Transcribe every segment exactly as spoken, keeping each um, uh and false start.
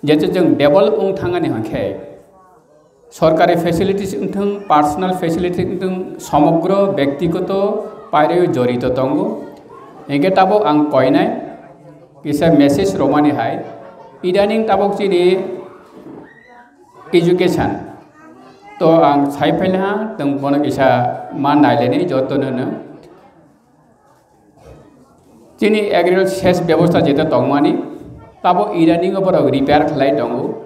Jete chwng develop wng thangani hwnkhe, sorkari facilities wngthwng, personal facilities wngthwng, somogro bektigoto pairwi jorito tongo. Hwnkhe tabuk ang koinai kisa message romani hai, idaning tabuk chini education to ang sai phailha, tong bono kisa ma nailaini jotono no. Chini agriculture ses bebosta jeta tongmani, tabo idaningo borok repair khlai tongo.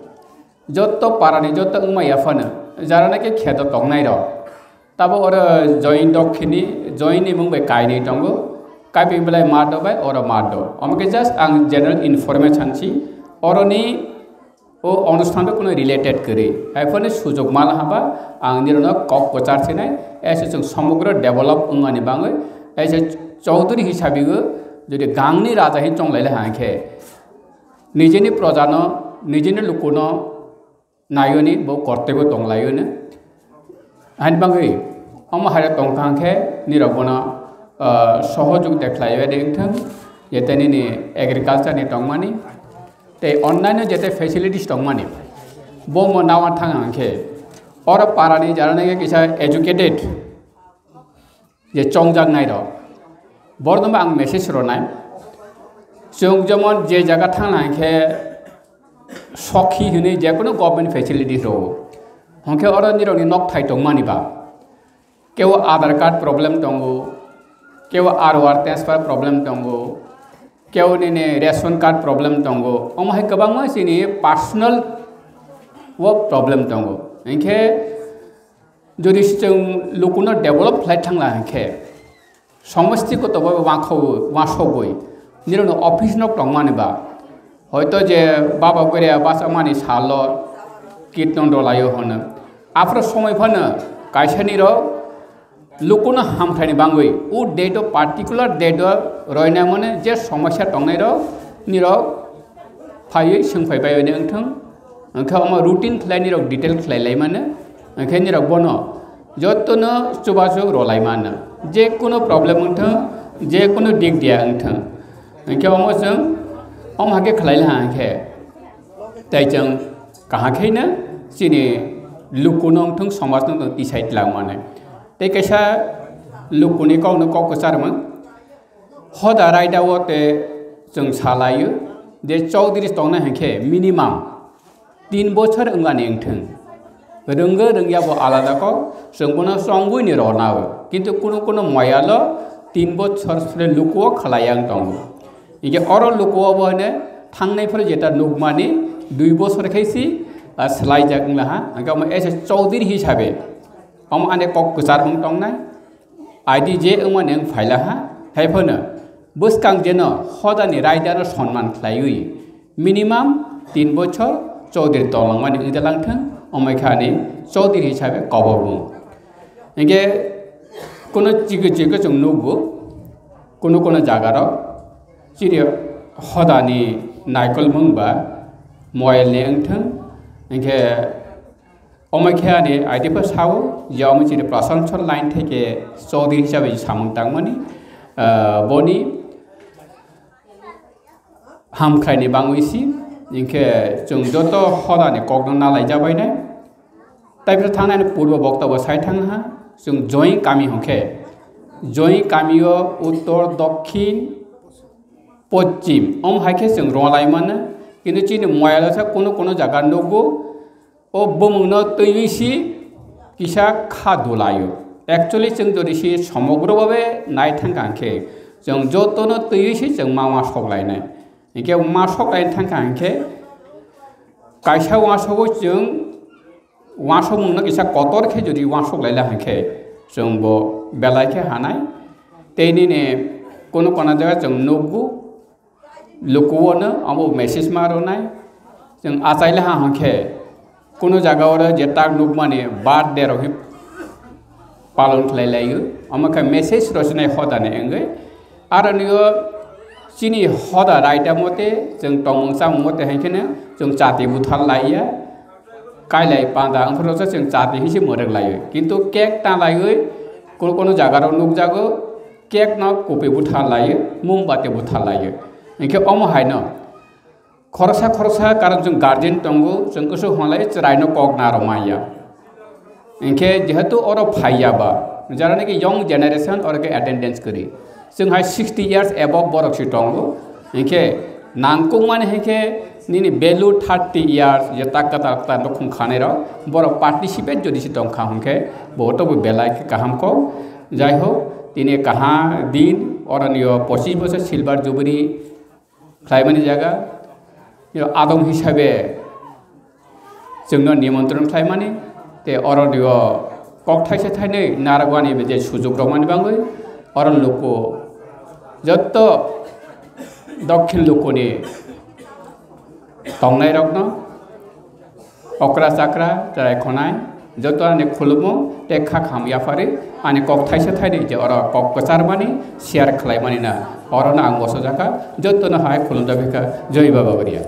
Jotto parani jotto wngma yaphano, jara naki kheto tongnai rok. Tabo oro join dokhini, join ni mung bai kainwi tongo, kaiping belai mat do bai oro mat do. Omo khe just ang general information si, oroni o onusthan bai kuno related kwrwi. Haiphano sujok mal haba ang nirokno kok kwchar sinai, ese chwng somogro develop wngmani bangwi, ese Chaudhary hisabigo jodi gangni raja hin chonglai lai hangkhe, nijeni projano, nijeni lukuno naioni bo kortebo tonglaiono. Haini bagwi omo haire tongkha hwnkhe nirok bono, ah, sohojog de khlaiwi de wngthang, jete nini agriculture ni tongmani tei onnaino jete facilities tongmani, bo mo nawan thang hwnkhe oro parani jara nai kisa educated je chongjak nai rok, borokno ang message ronai. Chwng jemon je jaga thangna hwnkhe sokhi hwnwi je kono government facility rwo, hwnkhe oro nirokni nokthai tongmani ba, kebo Aadhaar card problem tongo, kebo R O R transfer problem tongo, kebo nini ration card problem tongo, omo hai kwbangma chini personal o problem tongo. Hwnkhe jodi chwng lukuno develop khlai thangla hwnkhe, somosti koto bai wansogwi, nirokno office nok tongmani ba, hoito je baba goria bachakmani salo kirtan rwlaio hwno. Aphuru somoi phano kaisa nirok lukuno hamkhlaini bangwi o date o, particular date o roinamani je somosya tongnai rok nirok phaiwi swngphai bai wngthang, hwnkhe omo routine khlai nirok detail khlai lai mano, hwnkhe nirok bono jotono chubachu rwlai mano, je kono problem wngthang, je kono dik dia wngthang, hwnkhe omo chwng omo hakhe khlai laha hwnkhe tei chwng kaham khe no chini lukuno wngthang, somajno wngthang tisai twlang mano. Tei kaisa lukuni kokno kok kwcharmung, hoda raida o te chwng salaio je Chaudhary tongna hwnkhe minimum tin bochor wngani wngthwng. Rwngwi rwngya bo alada kok, chwng bono chongwi ni rwnao. Kintu kunu kunu moyalo tin bochor sre lukuo khlai yang tongo. Hingke oro lukuo bo hwne thangnai phuru jeta nukmani dui bochor khe si, ah, swlaijak wngla ha. Hingke omo ese Chaudhary hisabe omo ane kok kwchar wng tongnai. Aidi je wngmani wng phaila ha, hai phano bwskang jeno hodani raidano sonman khlaiwi minimum tin bochor Chaudhary tolangmani wngjalangthwng, omo khe ani Chaudhary hisabe kobor mung. Hingke kuno chikwi chikwi chwng nukgo, kuno kuno jagarok chini hodani naikolmung ba moyalni wngthwng, hingke Omo khe ani I D P sao je omo chini Prasanchal line theke Chaudhary hisabe samung tangmani, ah, boni hamkhraini bangwi si, hingkhe chwng joto hodani kokno nalai jabainai. Taiphru thangnani purbo bokta bo sai thangha, chwng join kami hwnkhe, join kamio uttor, dokhin, poschim, omo hai khe chwng rwlai mano, kintu chini moyalo sa kuno kuno jaga nukgo, O bumungno twiwi si kisa kha dulaio. Actually, chwng jodi si somogro babe nai thangkha hwnkhe, chwng jotono twiwi si chwng ma uansok lainai. Hinkhe uansok lai thangkha hinkhe, kaisa uansogo chwng uansokmungno kisa kotor khe jodi uansok laila hinkhe, chwng bo belai khe hanai. Tei nini kunu kona jaga chwng nukgo, lukuono abo message ma rwnai. Chwng achaile ha hwnkhe, kuno jaga oro je tak nukmani birthday rok hi palon khlai laio, omo khe message rwchinai hodani wngwi. Aro nio chini hoda raida mote, chwng tongmung chamung mote hai kheno chwng chati buthar laiya, kailai panda wngphuru se chwng chati hinsi mwrwk laio. Kintu cake ta laiwi kuno kuno jaga rok nukjago, cake no kupi butha laio, mombati butha laio. Hinkhe omo haino Khoroksa khoroksa karon chwng guardian tongo, chwng kwswk hwnlai chwraino kok narwk manya. Hinkhe jehetu oro phaiya ba, jara naki young generation oro khe attendance kwrwi. Chwng hai sixty years above borok se tongo. Hinkhe nangkukmani hinkhe nini value thirty years je takka takta nukhung khanai rok borok participate jodi se tongkha hinkhe bo to bo belai khe kaham kok. Jai hok, tini kaha din oroni o pochish bosor silver jubilee khlaimani jaga, yo adong hisabe chwngno nimontron khlaimani, te oro dio kok thaisa thainwi narwkmani je sujok rokmani bangwi oro luku jotto dokhin lukuni tongnai rokno okra chakra chwrai khonai joto ani khulumo tei kha kham yapharwi ani kok thaisa thainwi je oro kok kwcharmani share khlaimani na orono ang bosojaka jotono hai khulumjak kha joi baba bwrya.